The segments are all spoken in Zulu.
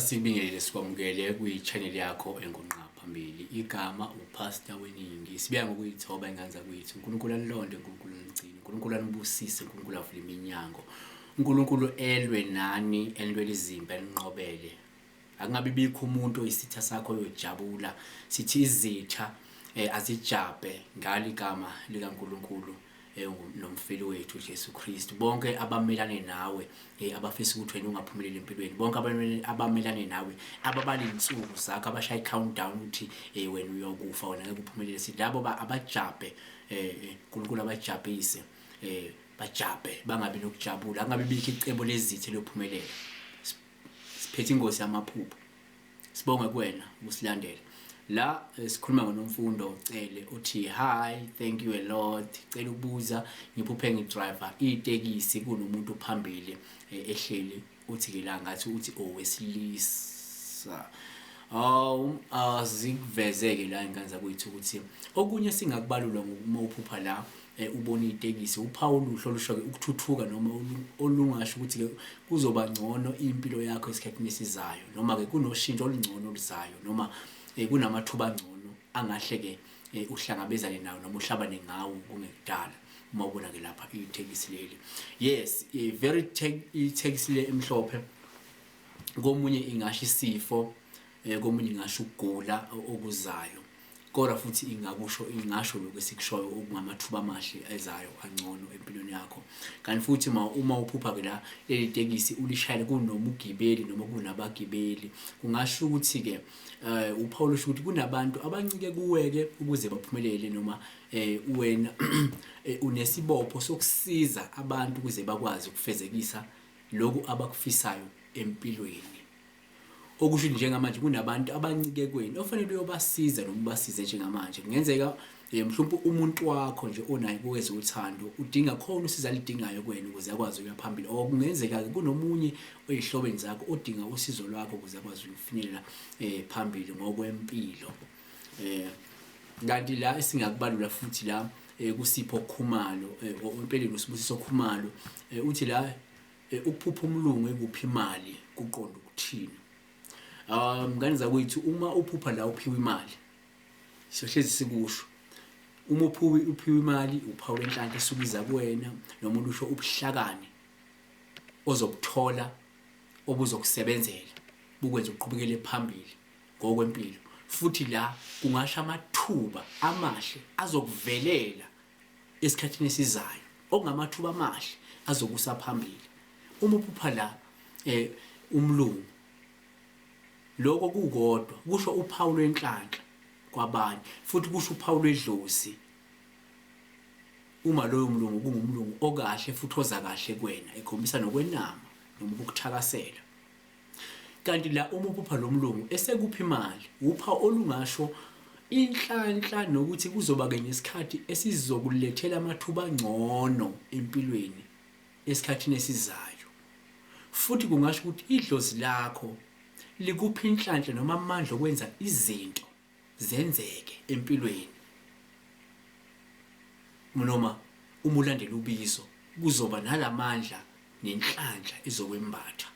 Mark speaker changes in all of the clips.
Speaker 1: Asikubingelele sikwamukele kwi-channel yakho engunqa phambili. Igama uPastor Weningi. Sibuya ngokuyithoba ingane zakwethu. uNkulunkulu anilonde, uNkulunkulu anigcine, uNkulunkulu anibusise, uNkulunkulu avule iminyango. uNkulunkulu elwe nani, enilwele izimpi, aninqobele. Akungabi bikho umuntu oyisitha sakho oyojabula. Sithi izitha azijabhe ngalo igama likaNkulunkulu nomfeli wethu Jesu Kristu. Bonke abamelane nawe, abafisa ukuthi wena ungaphumeleli empilweni, bonke abamelane nawe, ababala iy'nsuku zakho, abashaya i-countdown ukuthi wena uyokufa, wena ngeke uphumelele, sithi labo abajabhe, uNkulunkulu abajabhise, bajabhe, bangabi nokujabula, angabi bikho icebo lezitha eliyophumelela. Siphethe ingosi yamaphupho. Sibonge kuwena ukusilandela. La sikhuluma ngoNomfundo Cele uthi hi, thank you a lot. Cela ukubuza, ngiphuphe ngidriver itekisi kunomuntu phambili ehleli, uthi ke la ngathi uthi owesilisa. Awu, azikuvezeke la ingane zakwethu ukuthi okunye singakubalulwa ngokuma uphupha la ubona itekisi, uphawu oluhle olusho-ke ukuthuthuka noma olungasho ukuthi-ke kuzoba ngcono impilo yakho esikhathini esizayo, noma-ke kunoshintsho olungcono oluzayo, noma kunamathuba angcono angahle-ke uhlangabezane nawo noma uhlabane ngawo kungekudala. Uma ubona-ke lapha itekisi leli, yes, very itekisi le emhlophe, komunye ingasho isifo, komunye ingasho ukugula okuzayo, kodwa futhi ingakusho, ingasho lokhu esikushoyo okungamathuba amahle ezayo angcono empilweni yakho. Kanti futhi uma uphupha-ke la leli tekisi ulishayele kunomugibeli noma kunabagibeli, kungasho ukuthi-ke uphawu lusho ukuthi kunabantu abancike kuwe-ke ukuze baphumelele, noma wena unesibopho sokusiza abantu ukuze bakwazi ukufezekisa lokhu abakufisayo empilweni. Okusho ukuthi njengamanje kunabantu abancike kweni ofanele uyobasiza noma ubasize njengamanje. Kungenzeka mhlawumbe umuntu wakho nje onaye kwezothando udinga khona usizo alidingayo kuwena ukuze akwazi ukuya phambili, or kungenzeka-ke kunomunye oy'hlobeni zakho odinga usizo lwakho ukuze akwazi ukufinyelela phambili ngokwempilo. Kanti la esingakubalula futhi la kuSipho Khumalo, empeleni uSibusiso Khumalo, uthi la ukuphupha umlungu ekuphi imali kuqonda ukuthini? Ngane zakwethu, uma uphupha la uphiwa imali, siyohlezi sikusho, uma uphiwa imali uphawu lwenhlanhla esuke iza kuwena, noma ulusho ubuhlakani ozobuthola obuzokusebenzela bukwenze uqhubekele phambili ngokwempilo. Futhi la kungasho amathuba amahle azokuvelela esikhathini esizayo, okungamathuba amahle azokusa phambili. Uma uphupha la umlungu, lokho kukodwa kusho uphawu lwenhlanhla kwabanye, futhi kusho uphawu lwedlozi uma loyo mlungu kungumlungu okahle futhi oza kahle kuwena, ekhombisa nokwenama noma ukukuthakasela. Kanti la uma uphupha lo mlungu esekupha imali, uphawu olungasho inhlanhla nokuthi kuzoba-ke nesikhathi esizokulethela amathuba angcono empilweni esikhathini esizayo. Futhi kungasho ukuthi idlozi lakho likupha inhlanhla noma amandla okwenza izinto zenzeke empilweni, noma uma ulandela ubizo kuzoba nalamandla nenhlanhla ezokwembatha.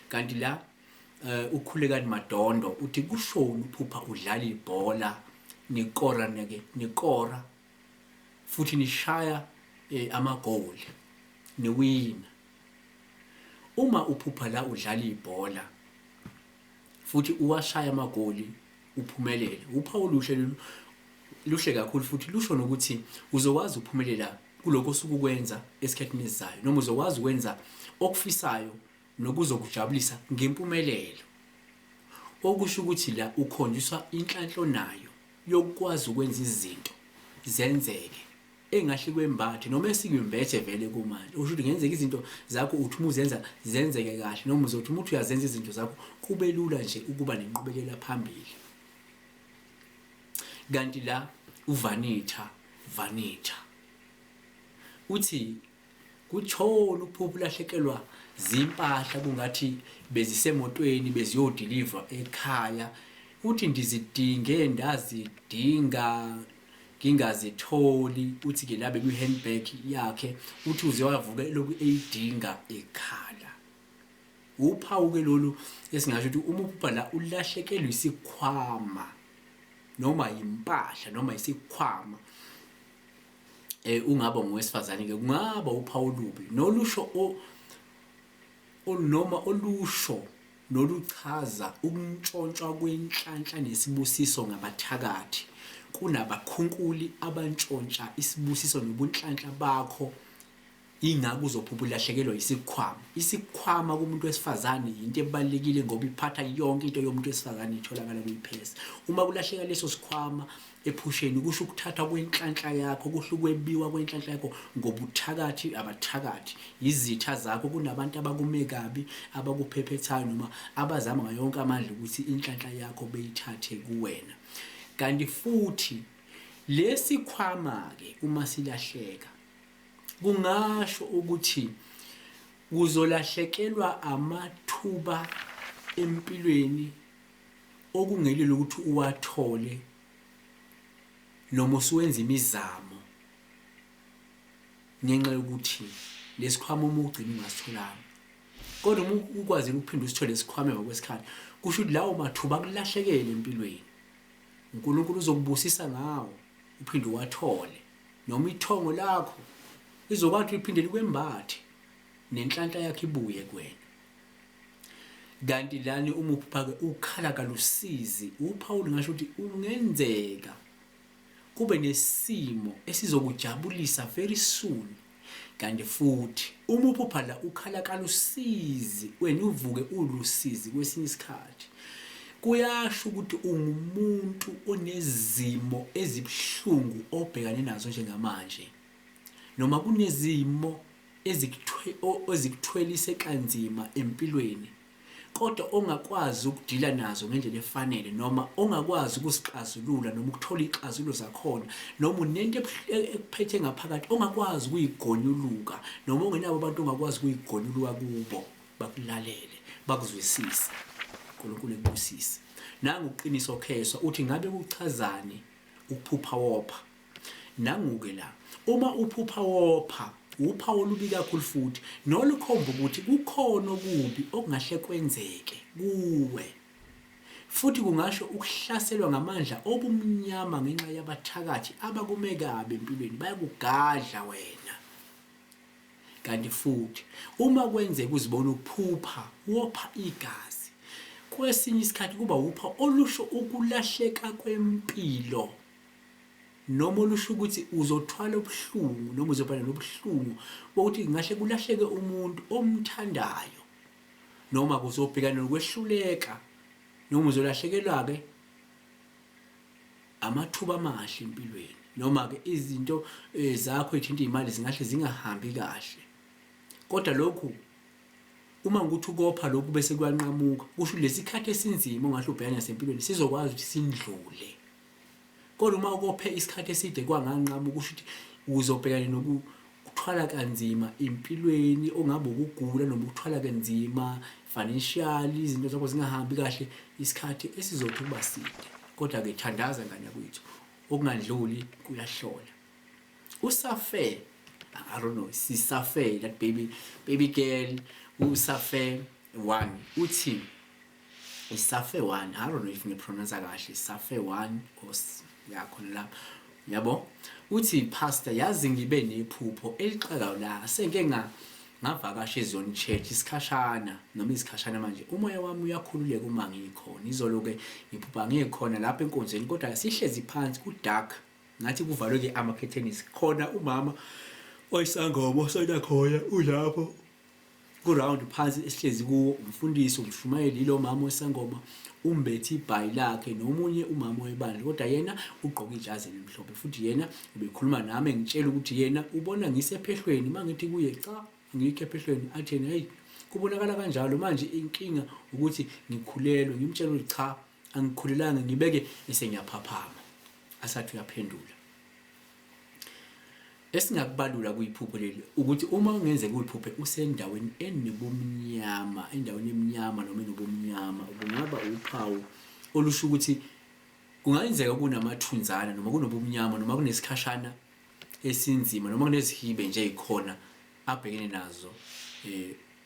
Speaker 1: Kanti la uKhulekani Madondo uthi kushoni uphupha udlala ibhola nikora neke nikora futhi nishaya amagoli niwina. Uma uphupha la udlala ibhola futhi uwashaya amagoli uphumelele, uphawu oluhle lolu, luhle kakhulu, futhi lusho nokuthi uzokwazi ukuphumelela kulokho osuke ukwenza esikhathini esizayo, noma uzokwazi ukwenza okufisayo nokuzokujabulisa ngempumelelo. Okusho ukuthi la ukhonjiswa inhlanhla onayo yokukwazi ukwenza izinto zenzeke engahle kwembathe noma esikwembethe vele kumanje. Okusho ukuthi kungenzeka izinto zakho uthi uma uzenza zenzeke kahle, noma uzothi uma uthi uyazenza izinto zakho kube lula nje ukuba nenqubekela phambili. Kanti la uVanitha Vanitha uthi kutshona ukuphupha ulahlekelwa zimpahla kungathi bezisemotweni beziyodiliva ekhaya, uthi ndizidinge ndazidinga ngingazitholi. Uthi ke la bekwi-handbag yakhe, uthi uze wavuka elokhu eyidinga ekhala. Uphawu ke lolu esingasho ukuthi uma uphupha la ulahlekelwe isikhwama noma yimpahla noma isikhwama, ungaba ngowesifazane ke, kungaba uphawu olubi nolusho noma olusho noluchaza ukuntshontshwa kwenhlanhla nesibusiso ngabathakathi. Kunabakhunkuli abantshontsha isibusiso nobunhlanhla bakho, ingakho uzophupha ulahlekelwa isikhwama. Isikhwama kumuntu wesifazane yinto ebalulekile ngoba iphatha yonke into yomuntu wesifazane, itholakala kuyiphesa. Uma kulahleka leso sikhwama ephusheni, kusho ukuthathwa kwenhlanhla yakho, kusho ukwebiwa kwenhlanhla yakho ngobuthakathi. Abathakathi izitha zakho, kunabantu abakume kabi, abakuphephethayo noma abazama ngayo yonke amandla ukuthi inhlanhla yakho beyithathe kuwena. Kanti futhi lesikhwama-ke uma silahleka, kungasho ukuthi uzolahlekelwa amathuba empilweni okungelula ukuthi uwathole noma usuwenza imizamo, ngenxa yokuthi lesikhwama uma ugcina ungasitholanga. Kodwa uma ukwazile ukuphinda usithole lesikhwama emva kwesikhathi, kusho ukuthi lawo mathuba akulahlekele empilweni, uNkulunkulu uzokubusisa ngawo uphinde uwathole, noma ithongo lakho lizokwathi liphinde likwembathe nenhlanhla yakho ibuye kuwena. Kanti lani uma uphupha-ke ukhala kalusizi, uPawulu ngasho ukuthi kungenzeka kube nesimo esizokujabulisa very soon. Kanti futhi uma uphupha la ukhala kalusizi, wena uvuke ulusizi kwesinye isikhathi, kuyasho ukuthi ungumuntu onezimo ezibuhlungu obhekane nazo njengamanje, noma kunezimo ezikuthwelise kanzima empilweni, kodwa ongakwazi ukudila nazo ngendlela efanele, noma ongakwazi ukusixazulula noma ukuthola ixazululo zakhona, noma unento ekuphethe ngaphakathi ongakwazi ukuyigonyuluka, noma ongenabo abantu ongakwazi ukuyigonyuluka kubo bakulalele bakuzwisise. uNkulunkulu ekubusise. Nangu uqiniso kheswa uthi ngabe kuchazani ukuphupha wopha. Nangu-ke la, uma uphupha wopha, uphawu olubi kakhulu futhi nolukhomba ukuthi kukhona okubi okungahle kwenzeke kuwe. Futhi kungasho ukuhlaselwa ngamandla obumnyama ngenxa yabathakathi abakume kabi empilweni, bayakugadla wena. Kanti futhi uma kwenzeka uzibona uphupha wopha igazi, kwesinye isikhathi kuba wupha olusho ukulahleka kwempilo, noma olusho ukuthi uzothwala ubuhlungu noma uzobhekana nobuhlungu bokuthi kungahle kulahleke umuntu omthandayo, noma kuzobhekana nokwehluleka, noma uzolahlekelwa-ke amathuba amahle empilweni, noma-ke izinto zakho ey'thinta iy'mali zingahle zingahambi kahle. Kodwa lokhu uma ukuthi ukopha lokhu bese kuyanqamuka, kusho lesi khathi esinzima ongahle ubhekane naso empilweni sizokwazi ukuthi sindlule. Kodwa uma ukophe isikhathi eside kwanganqamuka, kusho ukuthi uzobhekana nokuthwala kanzima empilweni, ongabe ukugula noma ukuthwala kanzima financially, izinto zakho zingahambi kahle isikhathi esizothi ukuba side. Kodwa-ke thandaza ngane yakwethu, okungandluli kuyahlola. Usafe, I don't know, sisafe that baby, baby girl usafe one uthi isafe one, I don't know if ngipronounce kahle, isafe one or ya khona lapho yabo. Uthi pastor, yazi ngibe nephupho elixakayo la, sengike ngavakasha eZion Church isikhashana noma izikhashana, manje umoya wami uyakhululeka uma ngikhona. Izolo-ke ngiphupha ngikhona lapho enkonzweni, kodwa sihlezi phansi ku-dark, ngathi kuvalwe-ke amakhethenisi, khona umama oyisangoma osonta khona ulapho ku-round phansi esihlezi kuwo, umfundisi umshumayeli yilo mama wesangoma umbethe ibhayi lakhe nomunye umama webandla, kodwa yena ugqoke ijazi elimhlophe. Futhi yena ubekhuluma nami engitshela ukuthi yena ubona ngisephehlweni. Uma ngithi kuye cha ngikho ephehlweni, athi yena hey kubonakala kanjalo, manje inkinga ukuthi ngikhulelwe. Ngimtshela ukuthi cha angikhulelanga, ngibeke bese ngiyaphaphama. Asathi uyaphendula. Esingakubalula kuyiphupho leli ukuthi uma kungenzeka uliphuphe usendaweni enobumnyama, endaweni emnyama noma enobumnyama, kungaba uphawu olusho ukuthi kungenzeka kunamathunzana noma kunobumnyama noma kunesikhashana esinzima noma kunezihibe nje ezikhona abhekene nazo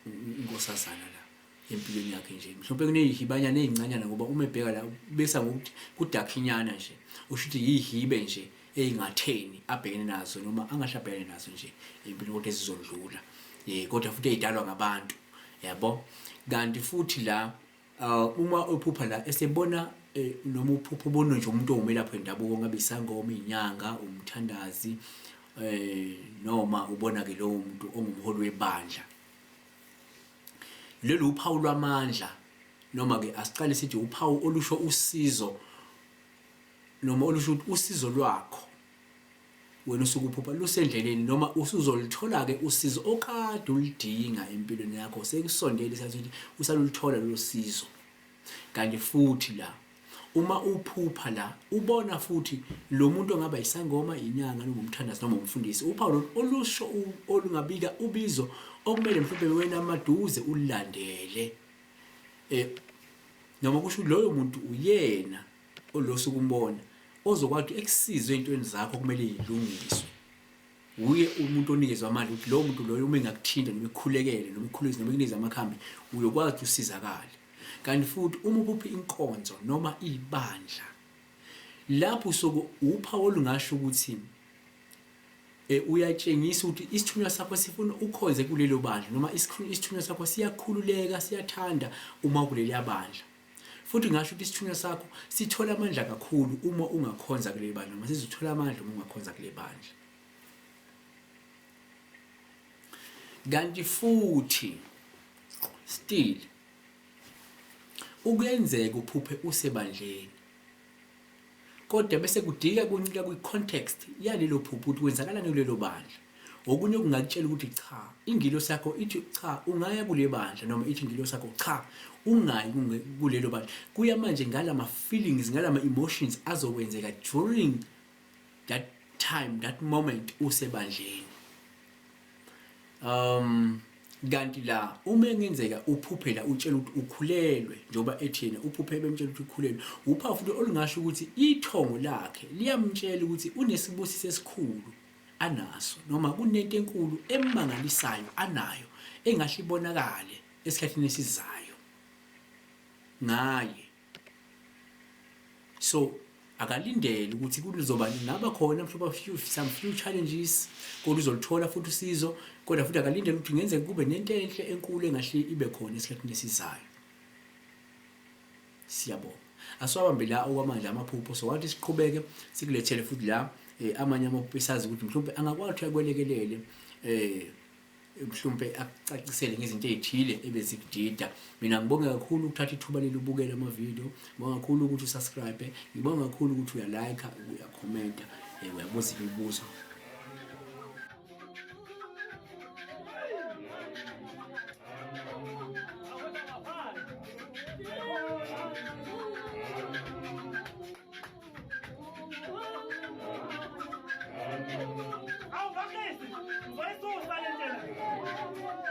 Speaker 1: unkosazana la. empilweni yakhe nje. Mhlawumbe kuneyihibanyana ezincanyana, ngoba uma ebheka la besa ngokuthi kudakhinyana nje, usho ukuthi yihibe nje eyingatheni abhekene nazo noma angahle abhekane nazo nje empilweni, kodwa ezizondlula, kodwa futhi eyidalwa ngabantu, yabo. Kanti futhi la uma uphupha la esebona noma uphupha ubona nje umuntu owumelaphi wendabuko, ngabe isangoma, inyanga, umthandazi, noma ubona ke lowo muntu ongumholi webandla, lolu uphawu lwamandla, noma ke asiqale sithi uphawu olusho usizo, noma olusho ukuthi usizo lwakho wena usuke uphupha lusendleleni, noma usuzolithola ke usizo okade ulidinga empilweni yakho, sekusondele isikhathi ukuthi usalulithola lolo sizo. Kanti futhi la uma uphupha la ubona futhi lo muntu ongaba isangoma, inyanga, noma umthandazi, noma umfundisi, uphawu olusho olungabika ubizo okumele mhlawumbe wena maduze ulandele, noma kusho loyo muntu uyena olosuku umbona ozokwazi ekusize ezintweni zakho kumele zilungiswe. Uye umuntu onikezwa amandla ukuthi lowo muntu loyo uma engakuthinta noma ekukhulekele noma ekukhulekise noma ekunikeze amakhambi, uyokwazi ukuthi usizakale. Kanti futhi uma uphupha inkonzo noma ibandla, lapho usuke uphawu olungasho ukuthi uyatshengisa ukuthi isithunywa sakho sifuna ukhonze kulelo bandla, noma isithunywa sakho siyakhululeka, siyathanda uma kuleliya bandla. Futhi ngasho ukuthi isithunywa sakho sithola amandla kakhulu uma ungakhonza kuleli bandla, noma sizothola amandla uma ungakhonza kuleli bandla. Kanti futhi still ukuyenzeka uphuphe usebandleni, kodwa bese kudika kuncika kwi-context yalelo phupho ukuthi kwenzakalani kulelo bandla. Okunye okungakutshela ukuthi cha, ingilosi yakho ithi cha ungaya kule bandla, noma ithi ingilosi yakho cha ungayi kulelo bandla. Kuya manje ngalama feelings, ngalama emotions azokwenzeka during that time, that moment usebandleni. Kanti la uma engenzeka uphuphe la utshela ukuthi ukhulelwe, njengoba ethi yena uphuphe bemtshela ukuthi ukhulelwe, uphawu futhi olungasho ukuthi ithongo lakhe liyamtshela ukuthi unesibusiso esikhulu anaso, noma kunento enkulu emangalisayo anayo engahle ibonakale esikhathini esizayo ngaye. So akalindele ukuthi kuzoba ngaba khona mhlawumbe some few challenges, kodwa uzolithola futhi usizo, kodwa futhi akalindele ukuthi kungenzeka kube nento enhle enkulu engahle ibe khona esikhathini esizayo. Siyabonga. Asiwabambe la okwamanje amaphupho, so wathi siqhubeke sikulethele futhi la amanye amaphupho esazi ukuthi mhlawumbe angakwazi ukuthi akwelekelele, mhlawumbe akucacisele ngezinto ezithile ebezikudida. Mina ngibonge kakhulu ukuthatha ithuba leli ubukele ama-video, ngibonga kakhulu ukuthi usubscribe, ngibonga kakhulu ukuthi uyalike, uyakhomenta, uyabuza imibuzo.
Speaker 2: Awu, Bakisi, ngizoyisusa le ndlela.